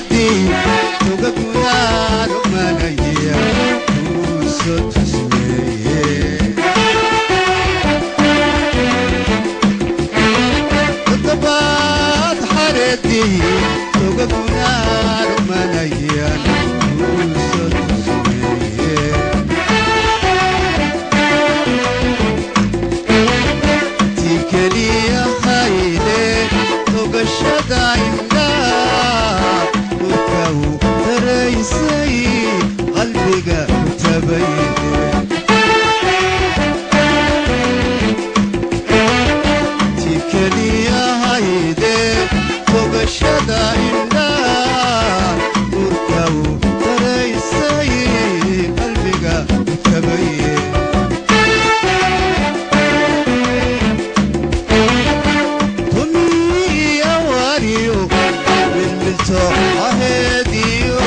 Xareedii togaguna rogmanaya kuusoo tusmeeye. Toddobaad xareedii togaguna rogmanaya kuusoo tusmeeye. Ti keliya hayde togashada indhaa dhulka u taraysay qalbiga ku tabayde. Ti keliya hayde togashada indhaa dhulka u taraysay qalbiga ku tabaye. Tumiya wariyo milmilto aheediyo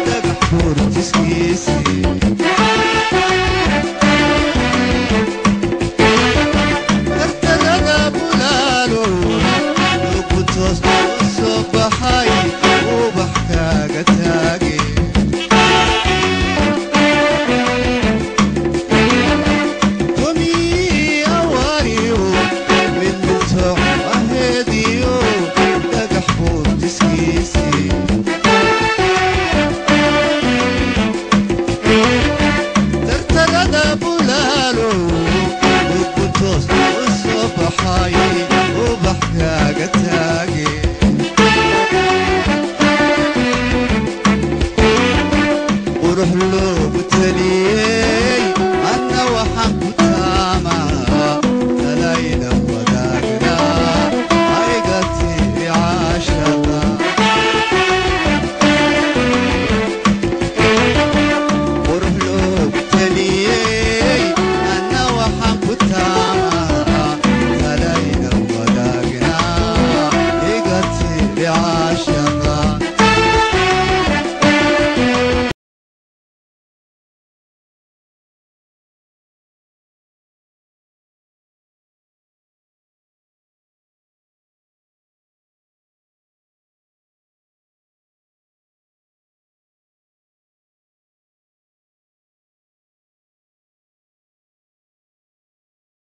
dhagax buurtiskiisii. Tartarada bulaalo lugutoos u soo baxay ubax kaaga taage. Tumiya wariyo milmilto aheediyo dhagax buurtiskiisii. Tartarada bulaalo lugutoos u soo baxay ubax kaaga taage. Qurux loogu taliyey.